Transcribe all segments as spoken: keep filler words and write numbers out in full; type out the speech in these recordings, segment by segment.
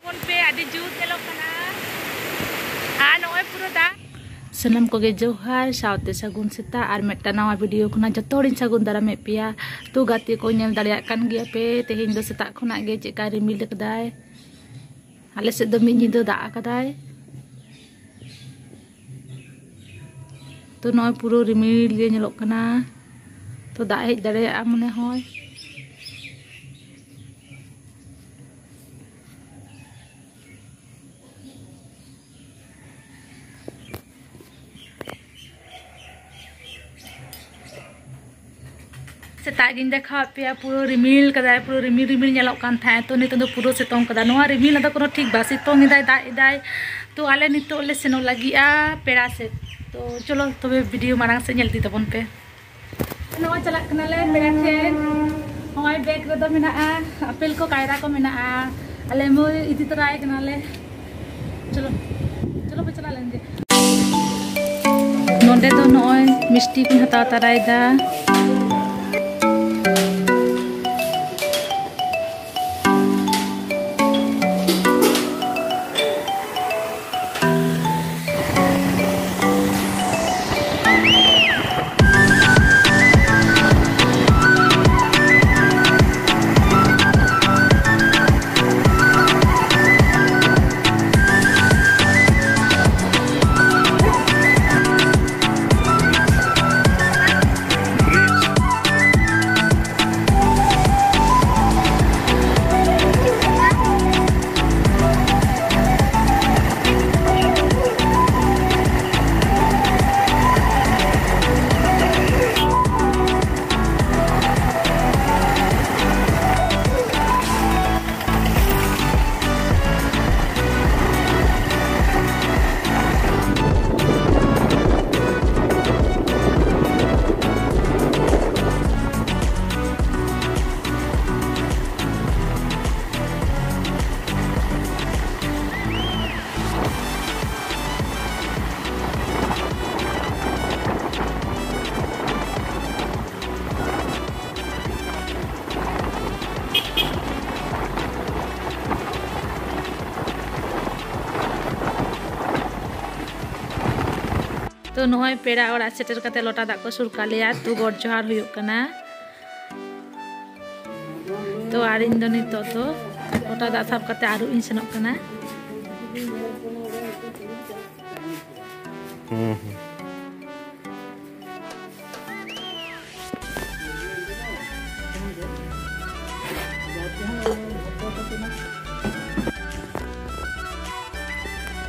Phone ᱯᱮ, ᱟᱹᱰᱤ ᱡᱩᱛ ᱧᱮᱞᱚᱜ ᱠᱟᱱᱟ᱾ ᱟᱨ ᱱᱚᱜᱼᱚᱭ ᱯᱩᱨᱟᱹ ᱫᱟᱜ᱾ ᱥᱟᱱᱟᱢ ᱠᱚᱜᱮ ᱡᱚᱦᱟᱨ, ᱥᱟᱶᱛᱮ ᱥᱟᱹᱜᱩᱱ ᱥᱮᱛᱟᱜ᱾ ᱟᱨ ᱢᱤᱫᱴᱟᱝ ᱱᱟᱣᱟ ᱵᱷᱤᱰᱤᱭᱳ ᱠᱷᱚᱱᱟᱜ ᱡᱚᱛᱚ ᱦᱚᱲᱤᱧ ᱥᱟᱹᱜᱩᱱ ᱫᱟᱨᱟᱢᱮᱫ ᱯᱮᱭᱟ᱾ ᱛᱚ ᱜᱟᱛᱮ ᱠᱚ, ᱧᱮᱞ ᱫᱟᱲᱮᱭᱟᱜ ᱠᱟᱱ ᱜᱮᱭᱟ ᱯᱮ, ᱛᱮᱦᱮᱧ ᱫᱚ ᱥᱮᱛᱟᱜ ᱠᱷᱚᱱᱟᱜ ᱜᱮ ᱪᱮᱫᱠᱟ ᱨᱤᱢᱤᱞ ᱟᱠᱟᱫᱟᱭ᱾ ᱟᱞᱮ ᱥᱮᱫ ᱫᱚ ᱢᱤᱫ ᱧᱤᱫᱟᱹ ᱫᱟᱜ ᱟᱠᱟᱫᱟᱭ᱾ ᱛᱚ ᱱᱚᱜᱼᱚᱭ ᱯᱩᱨᱟᱹ ᱨᱤᱢᱤᱞ ᱜᱮ ᱧᱮᱞᱚᱜ ᱠᱟᱱᱟ᱾ ᱛᱚ ᱫᱟᱜ ᱦᱮᱡ ᱫᱟᱲᱮᱭᱟᱜᱼᱟ ᱢᱚᱱᱮ ᱦᱚᱭ᱾ ᱥᱮᱛᱟᱜ ᱜᱤᱧ ᱫᱮᱠᱷᱟᱣᱟᱫ ᱯᱮᱭᱟ, ᱯᱩᱨᱟᱹ ᱨᱤᱢᱤᱞ ᱠᱟᱫᱟᱭ, ᱯᱩᱨᱟᱹ ᱨᱤᱢᱤᱞ ᱨᱤᱢᱤᱞ ᱧᱮᱞᱚᱜ ᱠᱟᱱ ᱛᱟᱦᱮᱸᱫ᱾ ᱛᱚ ᱱᱤᱛᱚᱜ ᱫᱚ ᱯᱩᱨᱟᱹ ᱥᱤᱛᱩᱝ ᱠᱟᱫᱟ᱾ ᱱᱚᱣᱟ ᱨᱤᱢᱤᱞ ᱟᱫᱚ ᱠᱳᱱᱳ ᱴᱷᱤᱠ ᱵᱟᱝ, ᱥᱤᱛᱩᱝ ᱮᱫᱟᱭ, ᱫᱟᱜ ᱮᱫᱟᱭ᱾ ᱛᱚ ᱟᱞᱮ ᱱᱤᱛᱚᱜ ᱞᱮ ᱥᱮᱱᱚᱜ ᱞᱟᱹᱜᱤᱫᱼᱟ ᱯᱮᱲᱟ ᱥᱮᱫ᱾ ᱛᱚ ᱪᱚᱞᱚ ᱛᱚᱵᱮ ᱵᱷᱤᱰᱤᱭᱳ ᱢᱟᱲᱟᱝ ᱥᱮᱫ ᱧᱮᱞ ᱤᱫᱤ ᱛᱟᱵᱚᱱ ᱯᱮ᱾ ᱱᱚᱜᱼᱚᱭ ᱪᱟᱞᱟᱜ ᱠᱟᱱᱟᱞᱮ ᱯᱮᱲᱟ ᱴᱷᱮᱱ᱾ ᱱᱚᱜᱼᱚᱭ ᱵᱮᱜᱽ ᱨᱮᱫᱚ ᱢᱮᱱᱟᱜᱼᱟ ᱟᱯᱮᱞ ᱠᱚ, ᱠᱟᱭᱨᱟ ᱠᱚ ᱢᱮᱱᱟᱜᱼᱟ᱾ ᱟᱞᱮ ᱢᱟᱹᱭ ᱤᱫᱤ ᱛᱚᱨᱟᱭ ᱠᱟᱱᱟᱞᱮ᱾ ᱪᱚᱞᱚ, ᱪᱚᱞᱚ ᱯᱮ ᱪᱟᱞᱟᱜ ᱞᱮᱱ ᱜᱮ᱾ ᱱᱚᱸᱰᱮ ᱫᱚ ᱱᱚᱜᱼᱚᱭ ᱢᱤᱥᱴᱤ ᱠᱚᱧ ᱦᱟᱛᱟᱣ ᱛᱟᱨᱟᱭᱮᱫᱟ᱾ ᱛᱚ, ᱱᱚᱜᱼᱚᱭ ᱯᱮᱲᱟ ᱚᱲᱟᱜ ᱥᱮᱴᱮᱨ ᱠᱟᱛᱮ ᱞᱚᱴᱟ ᱫᱟᱜ ᱠᱚ ᱥᱩᱨ ᱠᱟᱜ ᱞᱮᱭᱟ᱾ ᱛᱚ, ᱜᱚᱰ ᱡᱚᱦᱟᱨ ᱦᱩᱭᱩᱜ ᱠᱟᱱᱟ᱾ ᱛᱚ, ᱟᱨ ᱤᱧ ᱫᱚ ᱱᱤᱛᱚᱜ ᱫᱚ ᱞᱚᱴᱟ ᱫᱟᱜ ᱥᱟᱵ ᱠᱟᱛᱮ ᱟᱹᱨᱩᱵ ᱤᱧ ᱥᱮᱱᱚᱜ ᱠᱟᱱᱟ᱾ ᱦᱩᱸ, ᱦᱩᱸ᱾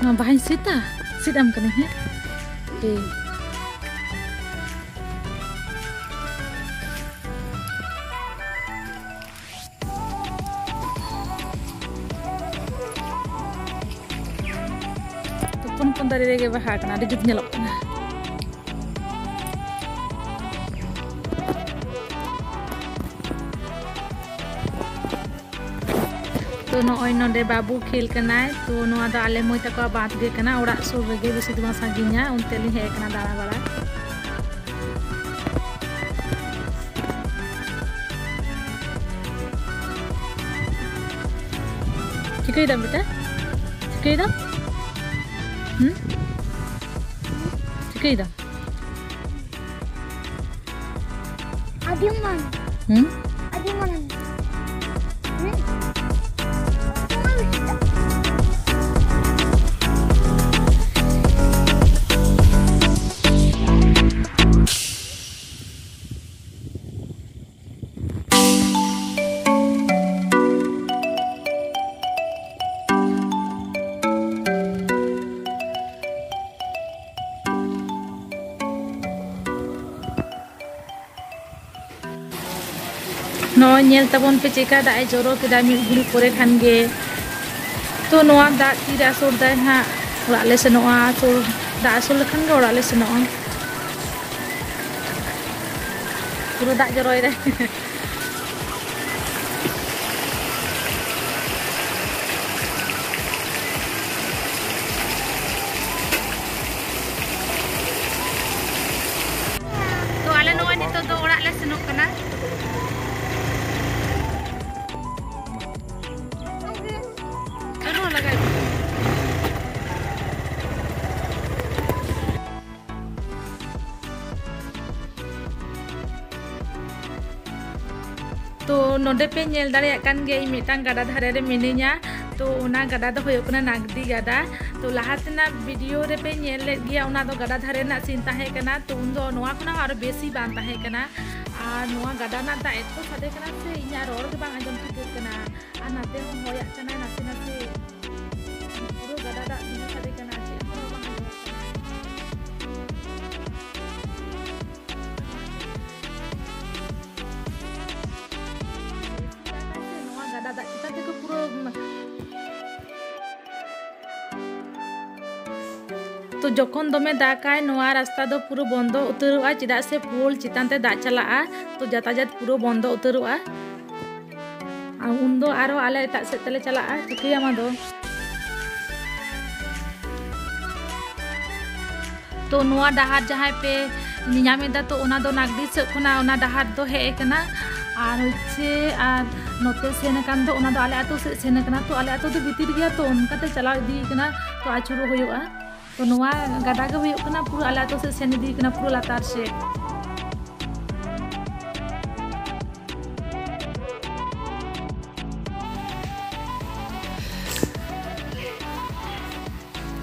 ᱱᱚᱣᱟ ᱵᱟᱦᱟᱧ ᱥᱤᱫᱟ, ᱥᱤᱫ ᱟᱢ ᱠᱟᱹᱱᱟᱹᱧ, ᱦᱮᱸ? ᱴᱷᱤᱠ᱾ ᱦᱚᱯᱚᱱ ᱦᱚᱯᱚᱱ ᱫᱟᱨᱮ ᱨᱮᱜᱮ ᱵᱟᱦᱟ ᱠᱟᱱᱟ, ᱟᱹᱰᱤ ᱡᱩᱛ ᱧᱮᱞᱚᱜ ᱠᱟᱱᱟ᱾ ᱛᱚ, ᱱᱚᱜᱼᱚᱭ ᱱᱚᱰᱮ ᱵᱟᱹᱵᱩ ᱠᱷᱮᱞ ᱠᱟᱱᱟᱭ᱾ ᱛᱚ, ᱱᱚᱣᱟ ᱫᱚ ᱟᱞᱮ ᱢᱟᱹᱭ ᱛᱟᱠᱚᱣᱟᱜ ᱵᱟᱸᱫᱷ ᱜᱮ ᱠᱟᱱᱟ, ᱚᱲᱟᱜ ᱥᱩᱨ ᱨᱮᱜᱮ, ᱵᱮᱥᱤ ᱫᱚ ᱵᱟᱝ ᱥᱟᱺᱜᱤᱧᱟ᱾ ᱚᱱᱛᱮ ᱞᱤᱧ ᱦᱮᱡ ᱟᱠᱟᱱᱟ ᱫᱟᱬᱟ ᱵᱟᱲᱟ᱾ ᱪᱤᱠᱟᱹᱭ ᱫᱟᱢ ᱵᱮᱴᱟ? ᱪᱤᱠᱟᱹᱭ ᱫᱟᱢ? ᱦᱩᱸ? ᱪᱤᱠᱟᱹᱭ ᱫᱟᱢ? ᱟᱹᱰᱤ ᱢᱚᱡᱽ᱾ ᱦᱩᱸ? ᱟᱹᱰᱤ ᱢᱚᱡᱽ᱾ ᱦᱩᱸ? ᱱᱚᱜᱼᱚᱭ ᱧᱮᱞ ᱛᱟᱵᱚᱱ ᱯᱮ, ᱪᱮᱠᱟ ᱫᱟᱜ ᱮ ᱡᱚᱨᱚ ᱠᱮᱫᱟ ᱢᱤᱫ ᱜᱷᱩᱲᱤ ᱯᱚᱨᱮ ᱠᱷᱟᱱ ᱜᱮ᱾ ᱛᱚ, ᱱᱚᱣᱟ ᱫᱟᱜ ᱛᱤᱨᱮ ᱟᱹᱥᱩᱲ ᱫᱟᱭ ᱦᱟᱸᱜ, ᱚᱲᱟᱜ ᱞᱮ ᱥᱮᱱᱚᱜᱼᱟ᱾ ᱟᱹᱥᱩᱲ, ᱫᱟᱜ ᱟᱹᱥᱩᱲ ᱞᱮᱠᱷᱟᱱ ᱜᱮ ᱚᱲᱟᱜ ᱞᱮ ᱥᱮᱱᱚᱜᱼᱟ᱾ ᱯᱩᱨᱟᱹ ᱫᱟᱜ ᱡᱚᱨᱚᱭᱮᱫᱟᱭ᱾ ᱛᱚ, ᱟᱞᱮ ᱱᱚᱜᱼᱚᱭ ᱱᱤᱛᱚᱜ ᱫᱚ ᱚᱲᱟᱜ ᱞᱮ ᱥᱮᱱᱚᱜ ᱠᱟᱱᱟ᱾ ᱟᱨᱦᱚᱸ ᱞᱟᱜᱟᱭ ᱢᱮ᱾ ᱛᱚ ᱱᱚᱰᱮ ᱯᱮ ᱧᱮᱞ ᱫᱟᱲᱮᱭᱟᱜ ᱠᱟᱱ ᱜᱮᱭᱟ, ᱤᱧ ᱢᱤᱫᱴᱟᱝ ᱜᱟᱰᱟ ᱫᱷᱟᱨᱮ ᱨᱮ ᱢᱤᱱᱟᱹᱧᱟ᱾ ᱛᱚ ᱚᱱᱟ ᱜᱟᱰᱟ ᱫᱚ ᱦᱩᱭᱩᱜ ᱠᱟᱱᱟ ᱱᱟᱜᱽᱫᱤ ᱜᱟᱰᱟ᱾ ᱛᱚ ᱞᱟᱦᱟ ᱛᱮᱱᱟᱜ ᱵᱷᱤᱰᱤᱭᱳ ᱨᱮᱯᱮ ᱧᱮᱞ ᱞᱮᱫ ᱜᱮᱭᱟ, ᱚᱱᱟ ᱫᱚ ᱜᱟᱰᱟ ᱫᱷᱟᱨᱮ ᱨᱮᱱᱟᱜ ᱥᱤᱱ ᱛᱟᱦᱮᱸ ᱠᱟᱱᱟ᱾ ᱛᱚ ᱩᱱᱫᱚ ᱱᱚᱣᱟ ᱠᱷᱚᱱᱟᱜ ᱦᱚᱸ ᱟᱨᱚ ᱵᱮᱥᱤ ᱵᱟᱝ ᱛᱟᱦᱮᱸ ᱠᱟᱱᱟ᱾ ᱟᱨ ᱱᱚᱣᱟ ᱜᱟᱰᱟ ᱨᱮᱱᱟᱜ ᱫᱟᱜ ᱮᱛᱚ ᱥᱟᱰᱮ ᱠᱟᱱᱟ ᱥᱮ, ᱤᱧᱟᱹᱜ ᱨᱚᱲ ᱜᱮ ᱵᱟᱝ ᱟᱸᱡᱚᱢ ᱴᱷᱤᱠᱟᱹᱜ ᱠᱟᱱᱟ᱾ ᱟᱨ ᱱᱟᱛᱮ ᱦᱚᱸ ᱦᱚᱭᱟᱜ ᱠᱟᱱᱟᱭ ᱱᱟᱥᱮ ᱱᱟᱥᱮ, ᱯᱩᱨᱟᱹ ᱜᱟᱰᱟ ᱫᱟᱜ ᱫᱤᱱᱟᱹ ᱥᱟᱰᱮ ᱠᱟᱱᱟ, ᱪᱮᱫ ᱦᱚᱸ ᱵᱟᱝ ᱟᱸᱡᱚᱢᱚᱜ ᱠᱟᱱᱟ᱾ ᱱᱚᱣᱟ ᱜᱟᱰᱟ ᱫᱟᱜ ᱪᱮᱛᱟᱱ ᱛᱮᱜᱮ ᱯᱩᱨᱟᱹ ᱛᱚ ᱡᱚᱠᱷᱚᱱ ᱫᱚᱢᱮ ᱫᱟᱜᱟᱭ, ᱱᱚᱣᱟ ᱨᱟᱥᱛᱟ ᱫᱚ ᱯᱩᱨᱟᱹ ᱵᱚᱱᱫᱚ ᱩᱛᱟᱹᱨᱚᱜᱼᱟ, ᱪᱮᱫᱟᱜ ᱥᱮ ᱯᱳᱞ ᱪᱮᱛᱟᱱ ᱛᱮ ᱫᱟᱜ ᱪᱟᱞᱟᱜᱼᱟ᱾ ᱛᱚ ᱡᱟᱛᱟᱭᱟᱛ ᱯᱩᱨᱟᱹ ᱵᱚᱱᱫᱚ ᱩᱛᱟᱹᱨᱚᱜᱼᱟ᱾ ᱟᱨ ᱩᱱᱫᱚ ᱟᱨᱚ ᱟᱞᱮ ᱮᱴᱟᱜ ᱥᱮᱫ ᱛᱮᱞᱮ ᱪᱟᱞᱟᱜᱼᱟ, ᱪᱤᱠᱟᱹᱭᱟᱢ ᱟᱫᱚ᱾ ᱛᱚ ᱱᱚᱣᱟ ᱰᱟᱦᱟᱨ ᱡᱟᱦᱟᱸᱭ ᱯᱮ ᱧᱟᱢ ᱮᱫᱟ, ᱛᱚ ᱚᱱᱟ ᱫᱚ ᱱᱟᱜᱽᱫᱤ ᱥᱮᱫ ᱠᱷᱚᱱᱟᱜ ᱚᱱᱟ ᱰᱟᱦᱟᱨ ᱫᱚ ᱦᱮᱡ ᱟᱠᱟᱱᱟ᱾ ᱟᱨ ᱦᱚᱪᱪᱷᱮ ᱟᱨ ᱱᱚᱛᱮ ᱥᱮᱱ ᱟᱠᱟᱱ ᱫᱚ, ᱚᱱᱟ ᱫᱚ ᱟᱞᱮ ᱟᱹᱛᱩ ᱥᱮᱫ ᱥᱮᱱ ᱟᱠᱟᱱᱟ᱾ ᱛᱚ ᱟᱞᱮ ᱟᱹᱛᱩ ᱫᱚ ᱵᱷᱤᱛᱤᱨ ᱜᱮᱭᱟ, ᱛᱚ ᱚᱱᱠᱟᱛᱮ ᱪᱟᱞᱟᱣ ᱤᱫᱤ ᱠᱟᱱᱟ, ᱛᱚ ᱟᱹᱪᱩᱨᱚᱜ ᱦᱩᱭᱩᱜᱼᱟ᱾ ᱛᱚ ᱱᱚᱣᱟ ᱜᱟᱰᱟ ᱜᱮ ᱦᱩᱭᱩᱜ ᱠᱟᱱᱟ ᱯᱩᱨᱟᱹ ᱟᱞᱮ ᱟᱹᱛᱩ ᱥᱮᱫ ᱥᱮᱱ ᱤᱫᱤ ᱠᱟᱱᱟ, ᱯᱩᱨᱟᱹ ᱞᱟᱛᱟᱨ ᱥᱮᱫ᱾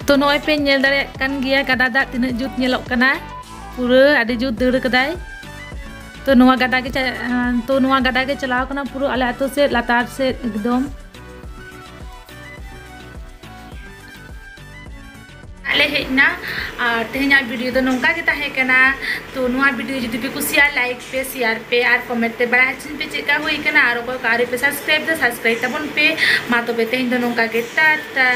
ᱛᱚ ᱱᱚᱜᱼᱚᱭ ᱯᱮ ᱧᱮᱞ ᱫᱟᱲᱮᱭᱟᱜ ᱠᱟᱱ ᱜᱮᱭᱟ, ᱜᱟᱰᱟ ᱫᱟᱜ ᱛᱤᱱᱟᱹᱜ ᱡᱩᱛ ᱧᱮᱞᱚᱜ ᱠᱟᱱᱟ, ᱯᱩᱨᱟᱹ ᱟᱹᱰᱤ ᱡᱩᱛ ᱫᱟᱹᱲ ᱠᱟᱫᱟᱭ᱾ ᱛᱚ ᱱᱚᱣᱟ ᱜᱟᱰᱟ ᱜᱮ ᱪᱟ-, ᱛᱚ ᱱᱚᱣᱟ ᱜᱟᱰᱟ ᱜᱮ ᱪᱟᱞᱟᱣ ᱠᱟᱱᱟ ᱯᱩᱨᱟᱹ ᱟᱞᱮ ᱟᱹᱛᱩ ᱥᱮᱫ ᱞᱟᱛᱟᱨ ᱥᱮᱫ ᱮᱠᱫᱚᱢ᱾ ᱟᱞᱮ ᱦᱮᱡ ᱮᱱᱟ᱾ ᱟᱨ ᱛᱮᱦᱮᱧᱟᱜ ᱵᱷᱤᱰᱤᱭᱳ ᱫᱚ ᱱᱚᱝᱠᱟ ᱜᱮ ᱛᱟᱦᱮᱸ ᱠᱟᱱᱟ᱾ ᱛᱚ ᱱᱚᱣᱟ ᱵᱷᱤᱰᱤᱭᱳ ᱡᱩᱫᱤ ᱯᱮ ᱠᱩᱥᱤᱭᱟᱜᱼᱟ, ᱞᱟᱭᱤᱠ ᱯᱮ, ᱥᱮᱭᱟᱨ ᱯᱮ ᱟᱨ ᱠᱚᱢᱮᱱᱴ ᱛᱮ ᱵᱟᱲᱟᱭ ᱦᱚᱪᱚᱧ ᱯᱮ ᱪᱮᱫ ᱞᱮᱠᱟ ᱦᱩᱭ ᱠᱟᱱᱟ᱾ ᱟᱨ ᱚᱠᱚᱭ ᱠᱚ ᱟᱹᱣᱨᱤ ᱯᱮ ᱥᱟᱵᱥᱠᱨᱟᱭᱤᱵ ᱫᱟ, ᱥᱟᱵᱥᱠᱨᱟᱭᱤᱵ ᱛᱟᱵᱚᱱ ᱯᱮ᱾ ᱢᱟ ᱛᱚᱵᱮ ᱛᱮᱦᱮᱧ ᱫᱚ ᱱᱚᱝᱠᱟ ᱜᱮ, ᱴᱟᱴᱟ᱾